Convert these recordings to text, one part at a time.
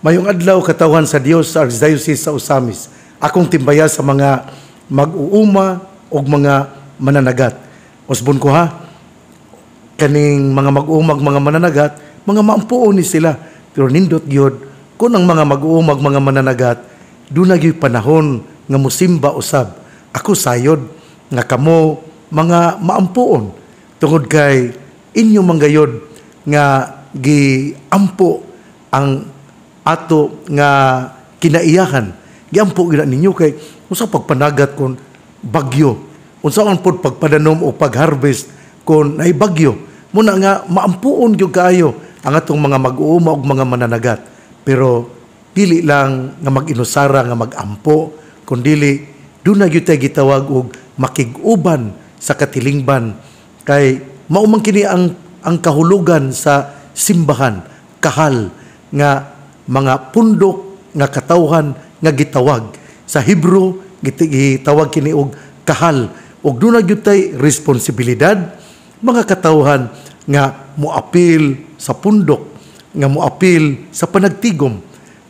Mayong adlaw, katawhan sa Dios sa Archdiocese sa Ozamiz. Akong timbaya sa mga mag-uuma og mga mananagat. Usbon ko ha, kaning mga mag-uumag mga mananagat, mga maampuon ni sila. Pero nindot gyud kung ang mga mag-uumag mga mananagat, duna gyud panahon nga musimba usab. Ako sayod nga kamo mga maampuon tungod kay inyo manggayod nga giampo ang ato nga kinaiyahan. Giampo gyud ninyo kay unsa pagpanagat kon bagyo, unsa man pod pagpadanom o pagharvest kon naay bagyo. Muna nga maampuon gyud kaayo ang atong mga mag-uuma og mga mananagat. Pero dili lang nga mag-inusara nga mag-ampo, kundili duna gyud tay gitawag og makig-uban sa katilingban, kay mao man kini ang kahulugan sa simbahan, kahal nga mga pundok nga katawhan nga gitawag. Sa Hebrew gitawag kini og kahal, ug duna gyud tay responsibilidad mga katawhan nga moapil sa pundok, nga moapil sa panagtigom,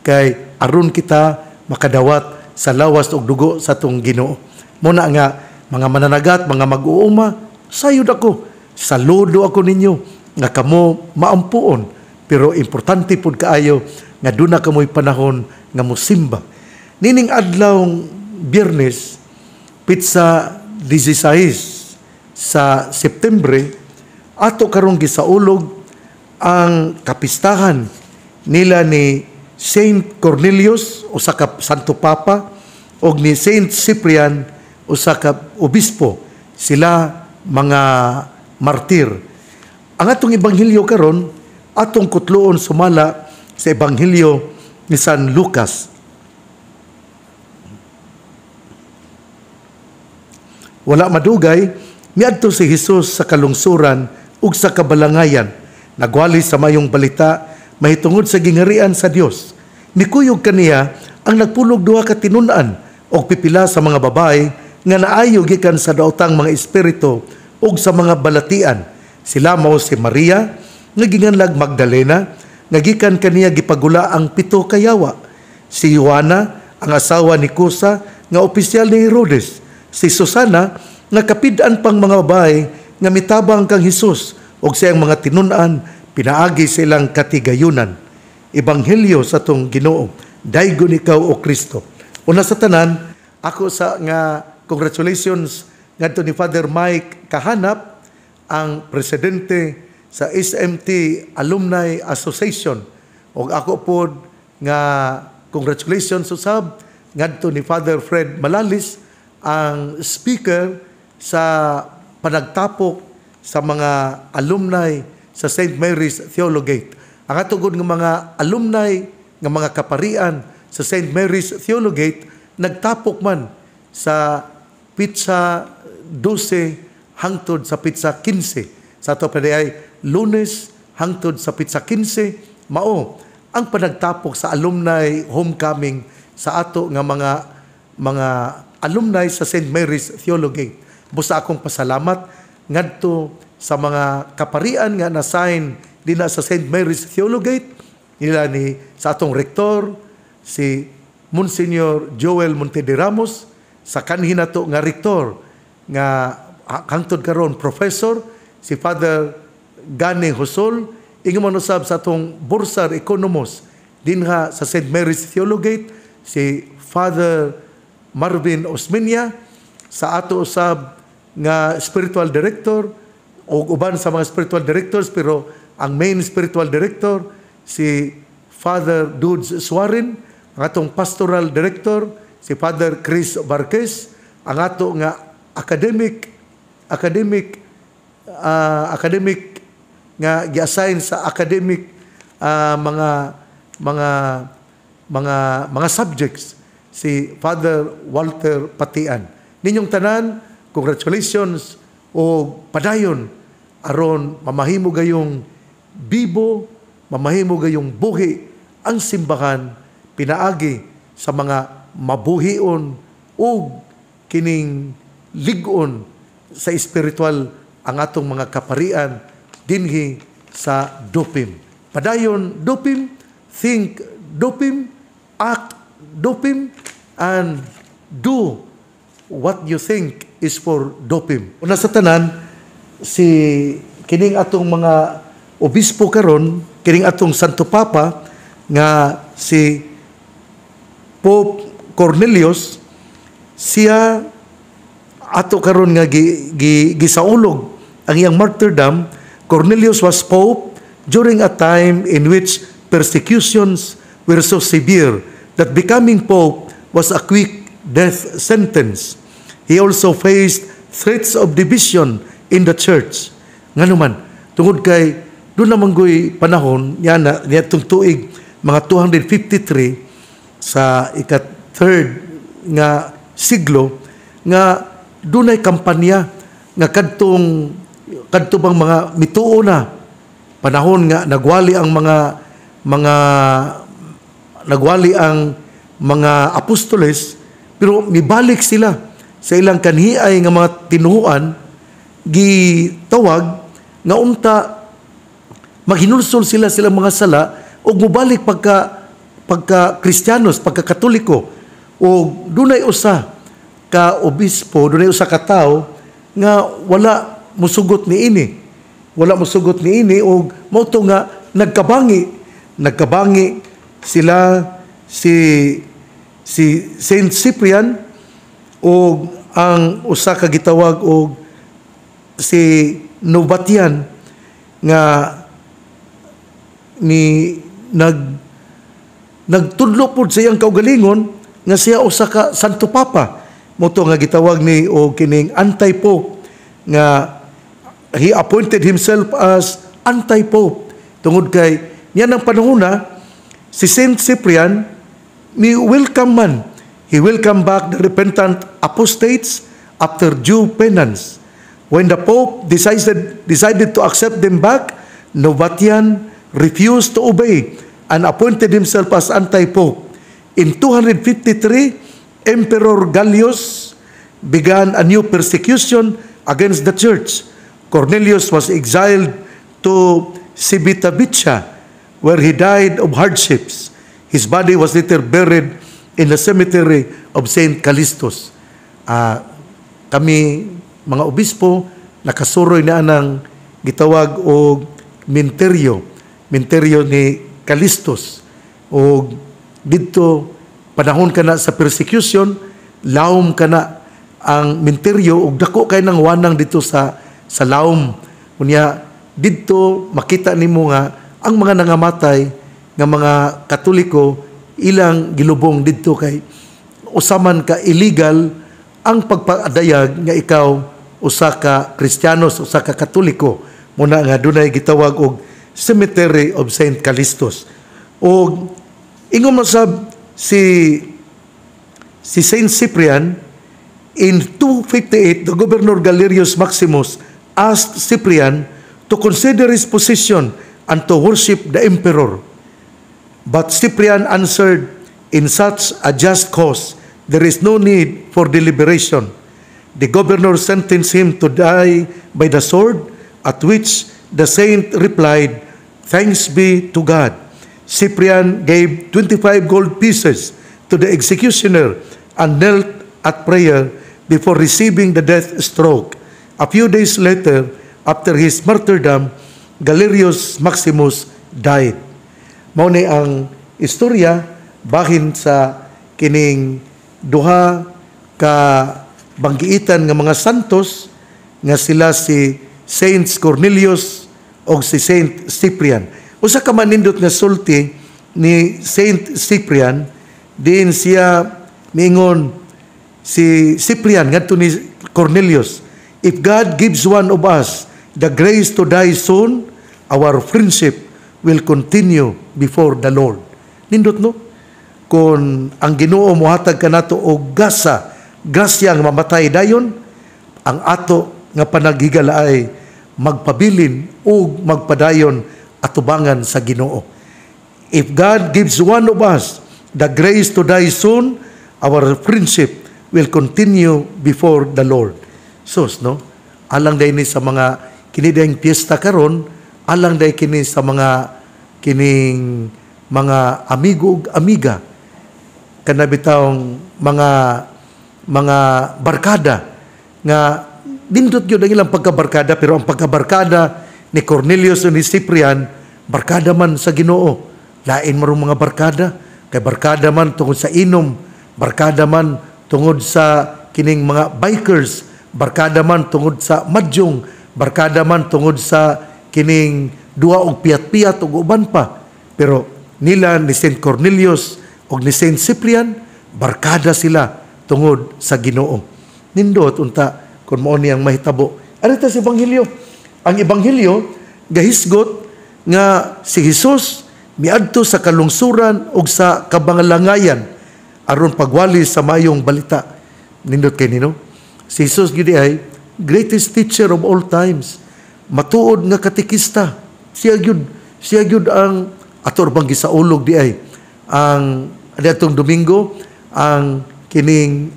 kay aron kita makadawat sa lawas ug dugo sa atong Ginoo. Muna nga mga mananagat, mga mag-uuma, sayod ako, saludo ako ninyo nga kamo maampuon, pero importante pud kaayo nga duna kamoy panahon nga mosimba. Nining adlaw Biyernes, pitsa 16 sa Septembre, ato karong gisaulog ang kapistahan nila ni Saint Cornelius, usa ka Santo Papa, og ni Saint Cyprian, usa ka obispo. Sila mga martir. Ang atong ebanghelyo karon atong kutloon sumala sa ebanghelyo ni San Lucas. Wala madugay, miadto si Hesus sa kalungsuran ug sa kabalangayan. Nagwali sa mayong balita mahitungod sa gingarian sa Dios. Mikuyog kaniya ang nagpulog duha ka tinun-an og pipila sa mga babae nga naayo gikan sa daotang mga espiritu ug sa mga balatian. Sila mao si Maria nga ginganlag Magdalena, nga gikan kaniya gipagula ang 7 ka yawa. Si Juana, ang asawa ni Cusa nga opisyal ni Herodes. Si Susana nga kapid-an pang mga babae nga mitabang kang Hesus ug siyang mga tinun-an pinaagi silang katigayunan. Ebanghelyo sa atong Ginoo. Daygon ikaw o Kristo. Una sa tanan, ako sa nga congratulations ngadto ni Father Mike Kahanap, ang presidente sa SMT Alumni Association. Og ako pod nga congratulations usab ngadto ni Father Fred Malalis, ang speaker sa panagtapok sa mga alumni sa St. Mary's Theologate. Ang atugod nga mga alumni nga mga kaparian sa St. Mary's Theologate nagtapok man sa pitsa 12 hangtod sa pitsa 15. Sa ato pa ay Lunes hangtod sa pitsa 15, mao ang panagtapok sa alumni homecoming sa ato nga mga alumni sa St. Mary's Theologate. Busa akong pasalamat ngadto sa mga kaparian nga na-sign dinha sa St. Mary's Theologate, nila ni sa atong rektor si Monsignor Joel Montederamos, sa kanhi nato nga rektor nga hangtod karon professor si Father Gane Hosol, ingon man usab sa atong bursar economos dinha sa St. Mary's Theologate si Father Marvin Osmeña, sa ato usab nga spiritual director o uban sa mga spiritual directors, pero ang main spiritual director si Father Dudes Suarin, ang atong pastoral director si Father Chris Barquez, ang ato nga academic nga gi-assign sa academic mga subjects si Father Walter Patian. Ninyong tanan, congratulations o padayon aron mamahimo gayong bibo, mamahimo gayong buhi ang simbahan pinaagi sa mga mabuhion ug kining lig-on sa espiritual ang atong mga kaparian dinhi sa Dupim. Padayon Dupim, think dopim, act dopim, and do what you think is for dopim. Una sa tanan, si kining atong mga obispo karon, kining atong Santo Papa nga si Pope Cornelius, siya ato karon nga gi, gi, gisaulog ang iyang martyrdom. Cornelius was pope during a time in which persecutions were so severe that becoming pope was a quick death sentence. He also faced threats of division in the church. Ngano man, tungod kay doon naman goy panahon niya na niya tuig mga 253 sa ika third nga siglo nga dunay kampanya nga kadtong kadto bang mga mituo na panahon nga nagwali ang mga apostoles, pero mibalik sila sa ilang kanhiay nga mga tinuohan, gitawag nga unta maghinulsol sila silang mga sala ug mobalik pagka pagka Kristiyanos, pagka Katoliko. O dunay usa ka obispo, dunay usa ka tawo nga wala musugot niini. Wala musugot niini og mao to nga nagkabangi, nagkabangi sila si Saint Cyprian og ang usa ka gitawag og si Novatian nga ni nagtudlo pod sa iyang kaugalingon nga siya usa ka Santo Papa. Mao to nga gitawag ni og kining anti-pope, nga he appointed himself as anti-pope tungod kay niya ng panahon si Saint Cyprian ni welcome man, he welcome back the repentant apostates after due penance. When the pope decided to accept them back, Novatian refused to obey and appointed himself as anti-pope. In 253, Emperor Gallius began a new persecution against the church. Cornelius was exiled to Civitavecchia, where he died of hardships. His body was later buried in the cemetery of St. Callistus. Kami mga obispo nakasuroy na anang gitawag og minteryo ni Callistus, og didto panahon kana sa persecution, lawom kana ang minteryo ug dako kay nang wanang dito sa lawom. Unya didto makita nimo nga ang mga nangamatay nga mga Katoliko ilang gilubong didto kay usaman ka illegal ang pagpadayag nga ikaw usa ka Kristiyanos, usa ka Katoliko. Muna nga dunay gitawag og Cemetery of Saint Callistus. Og ingon man sab si Saint Cyprian, in 258, the Governor Galerius Maximus asked Cyprian to consider his position and to worship the emperor. But Cyprian answered, "In such a just cause, there is no need for deliberation." The governor sentenced him to die by the sword, at which the saint replied, "Thanks be to God." Cyprian gave 25 gold pieces to the executioner and knelt at prayer before receiving the death stroke. A few days later, after his martyrdom, Galerius Maximus died. Mao ni ang istorya bahin sa kining duha ka banggiitan nga mga santos nga sila si Saints Cornelius o si Saint Cyprian. Usa ka manindot nga sulti ni Saint Cyprian, diin siya miingon si Cyprian ngadto ni Cornelius, "If God gives one of us the grace to die soon, our friendship will continue before the Lord." Nindot, no? Kung ang Ginoo mohatag kanato og gasa, grasya nga mamatay dayon, ang ato nga panaghigala ay magpabilin ug magpadayon atubangan sa Ginoo. If God gives one of us the grace to die soon, our friendship will continue before the Lord. Sus, no? Alang day ni sa mga kini dayong piyesta karon, alang day kini sa mga kining mga amigo ug amiga, kana bitawng mga barkada nga nindot gyud ang ilang pagkabarkada. Pero ang pagkabarkada ni Cornelius ug ni Cyprian, barkada man sa Ginoo. Lain marong mga barkada kay barkada man tungod sa inom, barkada man tungod sa kining mga bikers, barkada man tungod sa madyong, barkada man tungod sa kining duwa og piyat-piyat ug uban pa. Pero nila ni Saint Cornelius ug ni Saint Cyprian, barkada sila tungod sa Ginoo. Nindot unta kung mao niyang mahitabo. Ano ta sa Ebanghelyo? Ang Ebanghelyo gahisgot nga si Jesus miadto sa kalungsuran ug sa kabangalangayan aron pagwali sa mayong balita. Nindot kay nino. Si Jesus gyud ay greatest teacher of all times. Matuod nga katekista. Siya gyud ang ato bang gisaulog di ay ang adtong Domingo, ang kining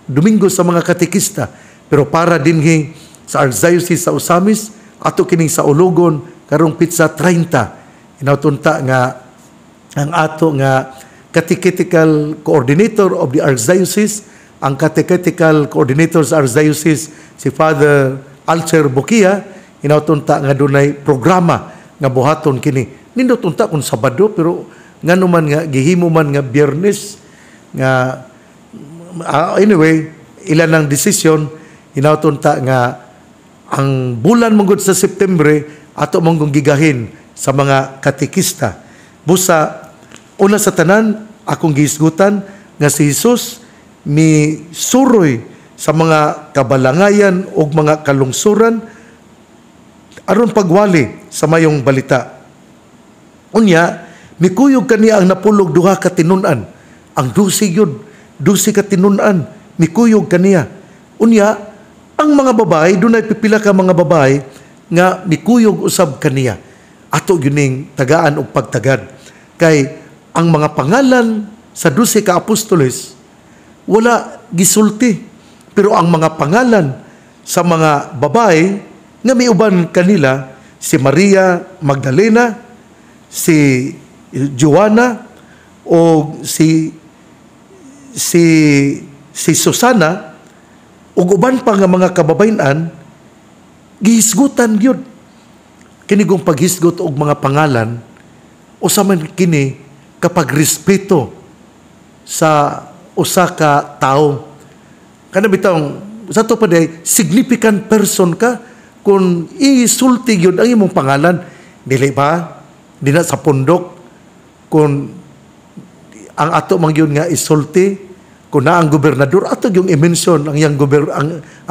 Domingo sa mga katekista. Pero para dinhi sa Archdiocese sa Ozamiz, ato kining sa ulogon karong petsa 30. Hinawtunta nga ang ato nga catechetical coordinator of the Archdiocese, ang catechetical coordinator sa Archdiocese, si Father Alcher Bukia, hinawtunta nga dunay programa nga buhaton kini. Nindot unta kung Sabado, pero ngano man nga gihimo man nga Biyernes nga anyway, ilan ang desisyon. Hinawtunta nga ang bulan manggod sa September ato mong gigahin sa mga katekista. Busa una sa tanan, akong gihisgutan nga si Jesus mi suroy sa mga kabalangayan ug mga kalungsuran aron pagwali sa mayong balita. Unya, mikuyog kaniya ang napulog duha ka tinun-an. Ang 12 yun, 12 ka tinun-an, mikuyog kaniya. Unya, ang mga babae, dunay pipila ka mga babae nga mikuyog usab kaniya. Ato yuning tagaan og pagtagad. Kay ang mga pangalan sa 12 ka apostoles wala gisulti. Pero ang mga pangalan sa mga babae nga miuban kanila, si Maria Magdalena, si Joanna o si Susana ug uban pa nga mga kababayen-an, gihisgutan gyud. Kini gong paghisgot og mga pangalan, usa man kini kapag respeto sa usa ka tawo. Kana bitawng sa to pa day significant person ka kung isulti gyud ang imong pangalan, dili ba? Dina sa pundok, kung ang ato man gyud nga isulti, kung na ang gobernador, ato yung i-mention ang iyang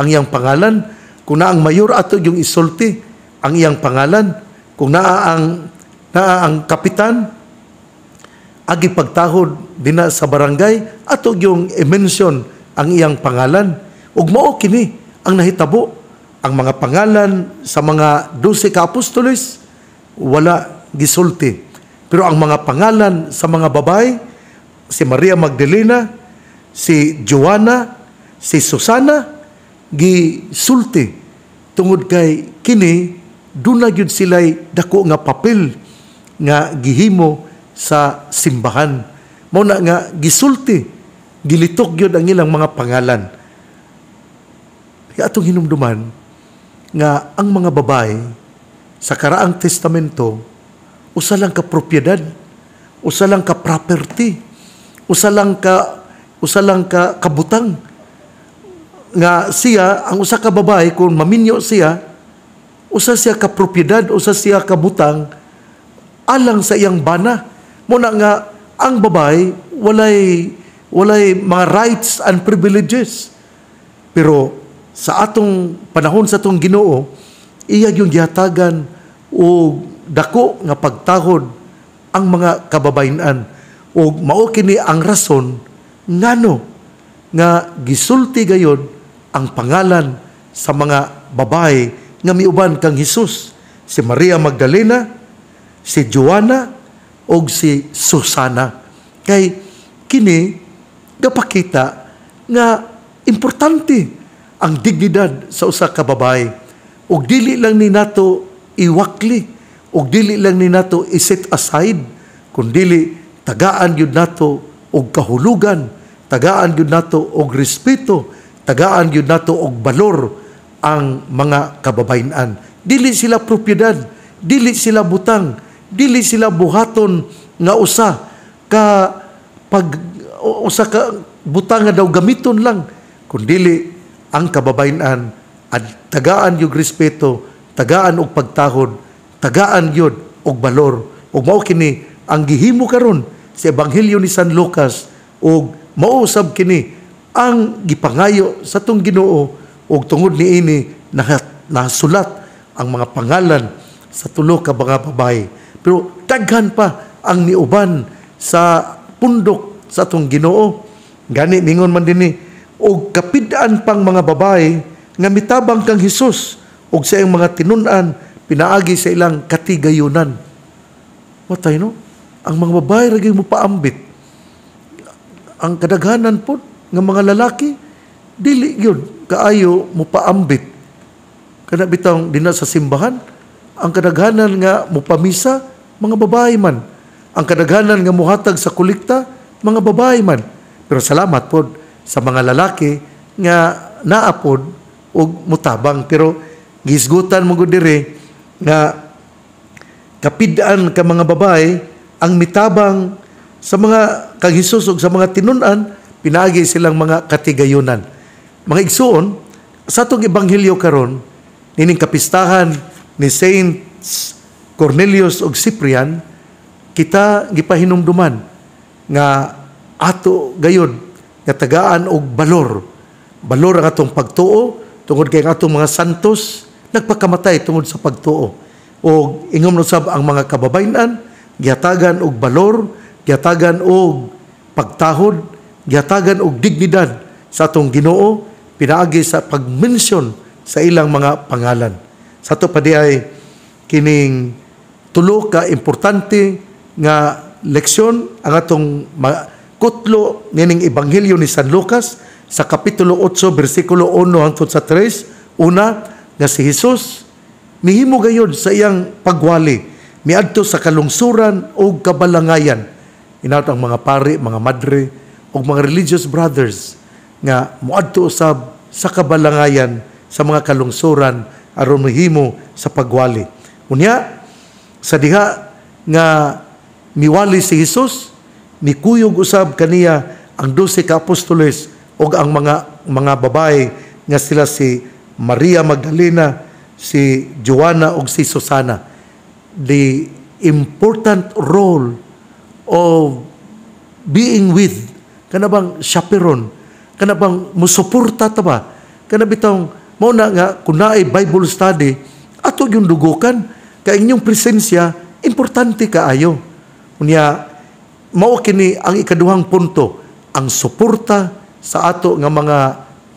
ang iyang pangalan. Kung na ang mayor, ato yung isulti ang iyang pangalan. Kung naa ang kapitan agi pagtahod dina sa barangay, ato yung i-mention ang iyang pangalan. Ug mao kini ang nahitabo. Ang mga pangalan sa mga 12 ka apostoles wala gisulti, pero ang mga pangalan sa mga babae, si Maria Magdalena, si Joanna, si Susana, gisulti tungod kay kini duna gyud sila'y dako nga papel nga gihimo sa simbahan. Mao na nga gisulti, gilitok gyud ang ilang mga pangalan. Kaya atong hinumduman nga ang mga babae sa Karaang Testamento usa lang ka propiedad, usa lang ka property, usa lang ka kabutang nga siya, ang usa ka babae, kung maminyo siya, usa siya ka propiedad, usa siya ka butang alang sa iyang bana. Mao na nga ang babae walay mga rights and privileges. Pero sa atong panahon sa atong Ginoo, iya yung gihatagan og dako nga pagtahod ang mga kababayen-an, ug mao kini ang rason ngano nga gisulti gayon ang pangalan sa mga babae nga miuban kang Hesus, si Maria Magdalena, si Joanna ug si Susana, kay kini gapakita nga importante ang dignidad sa usa ka babae, ug dili lang ni nato iwakli ug dili lang ni nato i-set aside Kundili tagaan gyud nato og kahulugan, tagaan gyud nato og respeto, tagaan gyud nato og balor ang mga kababayen-an. Dili sila propiedad, dili sila butang, dili sila buhaton nga usa ka pag usa ka butang nga daw gamiton lang, kundili ang kababayen-an at tagaan yung respeto, tagaan og pagtahod, tagaan gyud og balor. Ug mao kini ang gihimo karon sa Ebanghelyo ni San Lucas, ug mao usab kini ang gipangayo sa atong Ginoo, ug tungod niini nasulat ang mga pangalan sa tulo ka mga babae. Pero daghan pa ang miuban sa pundok sa atong Ginoo. Gani mingon man dinhi, og kapid-an pang mga babae nga mitabang kang Hesus ug sa iyang mga tinun-an pinaagi sa ilang katigayunan. Matay, no? Ang mga babae ra gyud mo paambit. Ang kadaghanan pod nga mga lalaki dili gyud kaayo mo paambit. Kana bitawng dinha sa simbahan, ang kadaghanan nga mopamisa, mga babae man. Ang kadaghanan nga muhatag sa kolekta, mga babae man. Pero salamat pod sa mga lalaki nga naa pod og mutabang, pero gisgutan mo gud diri nga kapid-an ka mga babae ang mitabang sa mga kang Hesus ug sa mga tinun-an pinaagi silang mga katigayunan. Mga igsuon, sa atong ebanghelyo karon nining kapistahan ni Saints Cornelius ug Cyprian, kita gipahinumduman nga ato gayud nga tagaan og balor. Balor ang atong pagtuo tungod kay ang atong mga santos nagpakamatay tungod sa pagtuo. O ingom usab ang mga kababayen-an gihatagan og balor, gihatagan og pagtahod, gihatagan og dignidad sa atong Ginoo pinaagi sa pag-mention sa ilang mga pangalan. Sa ato pa diay kining tulo ka importante nga leksyon ang atong kutlo nining Ebanghelyo ni San Lucas sa kapitulo 8 bersikulo 1 hangtod sa 3. Una, nga si Jesus nihimo gayud sa iyang pagwali, miadto sa kalungsuran ug kabalangayan. Inawat ang mga pari, mga madre ug mga religious brothers nga moadto usab sa kabalangayan, sa mga kalungsuran, aron mahimo sa pagwali. Unya sa diha nga miwali si Jesus, mikuyog usab kaniya ang 12 ka apostoles ug ang mga babae nga sila si Maria Magdalena, si Joanna ug si Susana. The important role of being with, kana bang chaperon, kana bang musuporta ta ba, kana bitong mao na nga kung naay Bible study, ato yung dugukan kay inyong presensya importante kaayo. Unya mao kini ang ikaduhang punto, ang suporta sa ato nga mga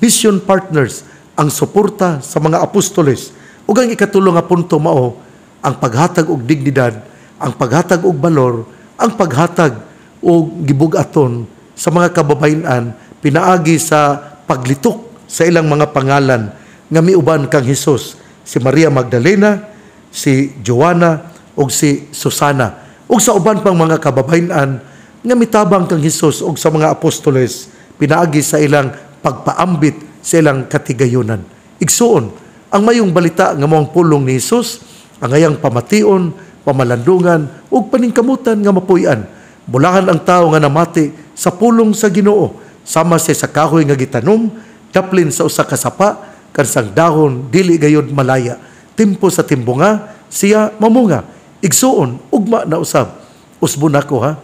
mission partners, ang suporta sa mga apostoles. Ug ang ikatulo nga punto mao ang paghatag og dignidad, ang paghatag og balor, ang paghatag og gibug-aton sa mga kababayen-an pinaagi sa paglitok sa ilang mga pangalan nga miuban kang Hesus, si Maria Magdalena, si Joanna ug si Susana, ug sa uban pang mga kababayen-an nga mitabang kang Hesus ug sa mga apostoles pinaagi sa ilang pagpaambit sa ilang katigayunan. Igsuon, ang mayong balita nga mao ang pulong ni Hesus ang ayang pamation, pamalandungan ug paningkamutan nga mapuy-an. Bulahan ang tao nga namati sa pulong sa Ginoo, sama sa kahoy nga gitanom daplin sa usa ka sapa, kansang dahon dili gayud malaya. Timpo sa timbunga siya mamunga. Igsuon, ugma na usab. Usbon ako ha,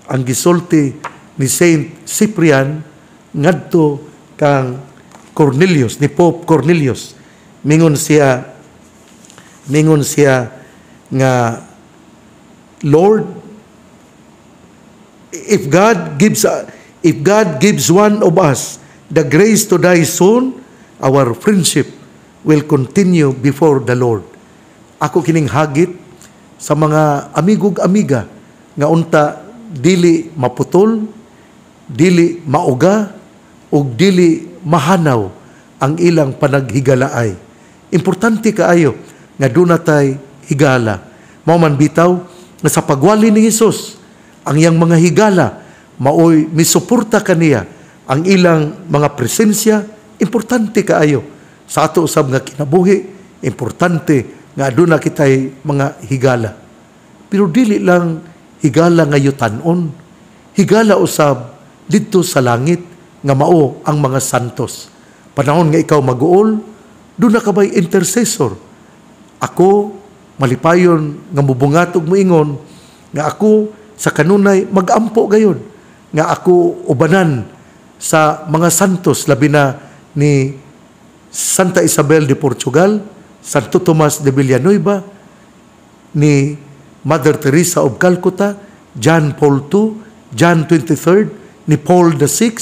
ang gisulti ni Saint Cyprian ngadto kang Cornelius, ni Pope Cornelius. Mingon siya nga, "Lord, if God gives one of us the grace to die soon, our friendship will continue before the Lord." Ako kining hagit sa mga amigog amiga nga unta dili maputol, dili mauga ug dili mahanaw ang ilang panaghigalaay. Importante kaayo nga duna tay higala. Mao man bitaw nga sa pagwali ni Hesus Ang iyang mga higala maoy misuporta kaniya, ang ilang mga presensya importante kaayo sa ato usab nga kinabuhi. Importante nga aduna kitay mga higala, pero dili lang higala nga yutanon, higala usab didto sa langit nga mao ang mga santos. Panahon nga ikaw maguol, duna ka bay intercessor? Ako malipayon nga mubungat ug moingon nga ako sa kanunay magampo gayon nga ako ubanan sa mga santos, labi na ni Santa Isabel de Portugal, Santo Tomas de Villanueva, ni Mother Teresa of Calcutta, John Paul II, John 23rd, ni Paul VI,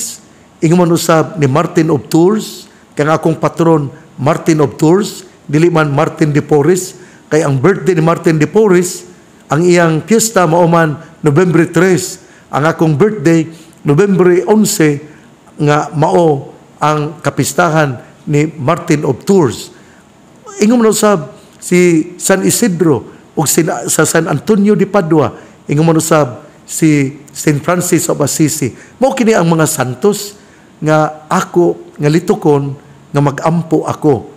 ingon man usab ni Martin of Tours, kang akong patron Martin of Tours, dili man Martin de Porres, kay ang birthday ni Martin de Porres, ang iyang piyesta mao man Nobyembre 3, ang akong birthday Nobyembre 11 nga mao ang kapistahan ni Martin of Tours. Ingon man usab si San Isidro ug sa San Antonio de Padua, ingon man usab si Saint Francis of Assisi. Mao kini ang mga santos nga ako nga litukon nga magampo ako.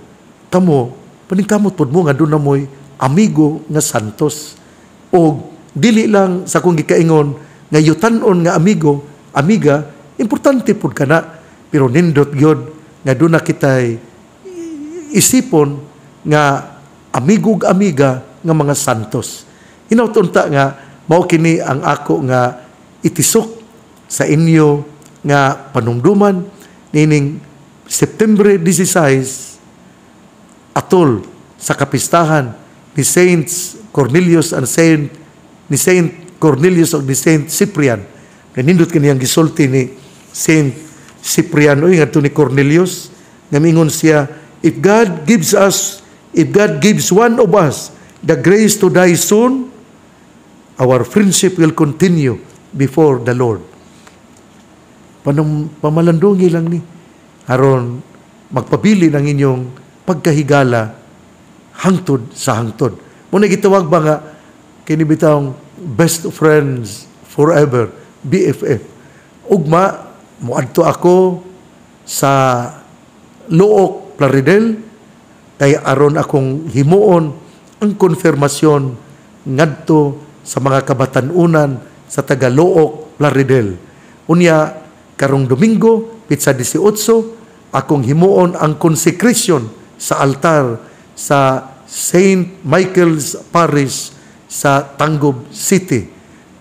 Kamo, paningkamot pod mo nga duna mo'y amigo nga santos. O dili lang sa akong gikaingon nga yutanon nga amigo, amiga, importante pod kana, pero nindot gyud nga duna kitay isipon nga amigo ug amiga nga mga santos. Hinaut unta nga mao kini ang ako nga itisok sa inyo nga panumduman nining September 16 atol sa kapistahan ni Saints Cornelius and Saint ni Saint Cornelius ug ni Saint Cyprian. Kanindot kini ang gisulti ni Saint Cyprian oy ngadto ni Cornelius nga mingon siya, If God gives one of us the grace to die soon, our friendship will continue before the Lord." Panum, pamalandungi lang ni aron magpabili ng inyong pagkahigala hangtod sa hangtod. Muna gitawag ba nga kini bitawng best friends forever, BFF. Ugma moadto ako sa Looc, Plaridel, kay aron akong himuon ang konfirmasyon ngadto sa mga kabatanunan sa taga Looc, Plaridel. Unya karong Domingo, pitsa 18, akong himuon ang consecration sa altar sa St. Michael's Parish sa Tangub City.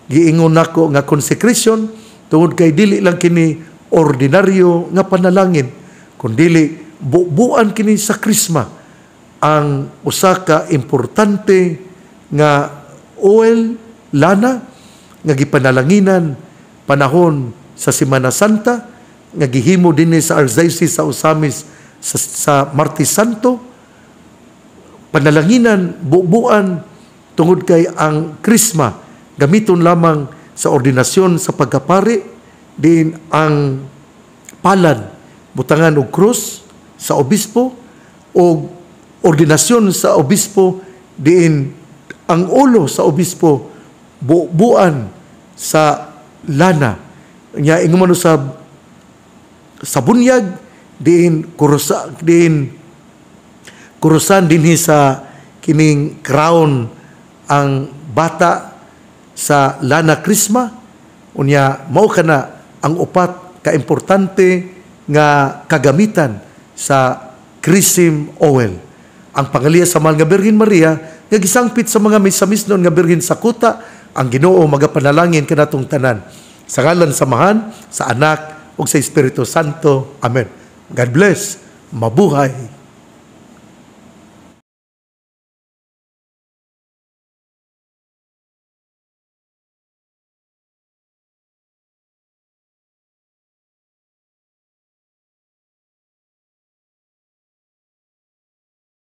Giingon nako nga consecration tungod kay dili lang kini ordinaryo nga panalangin, kundili bubuan kini sa krisma, ang usa ka importante nga oil, lana nga gipanalanginan panahon sa Semana Santa, nga gihimo dinhi sa Archdiocese sa Ozamiz sa Martes Santo. Panalanginan, bubuan, tungod kay ang krisma gamiton lamang sa ordinasyon sa pagkapari, din ang palad butangan og krus sa obispo, o ordinasyon sa obispo diin ang ulo sa obispo bubuan sa lana nya. Ingon man sa bunyag diin kurusa, diin kurusan dinhi sa kining crown ang bata sa lana krisma. Unya mao kana ang upat ka importante nga kagamitan sa chrism oil. Ang pangaliya sa Mahal nga Birhen Maria nga gisangpit sa mga misamisnon nga birhen sa kuta. Ang Ginoo magapanalangin kanatong tanan. Sa ngalan sa Amahan, sa Anak ug sa Espiritu Santo. Amen. God bless. Mabuhay.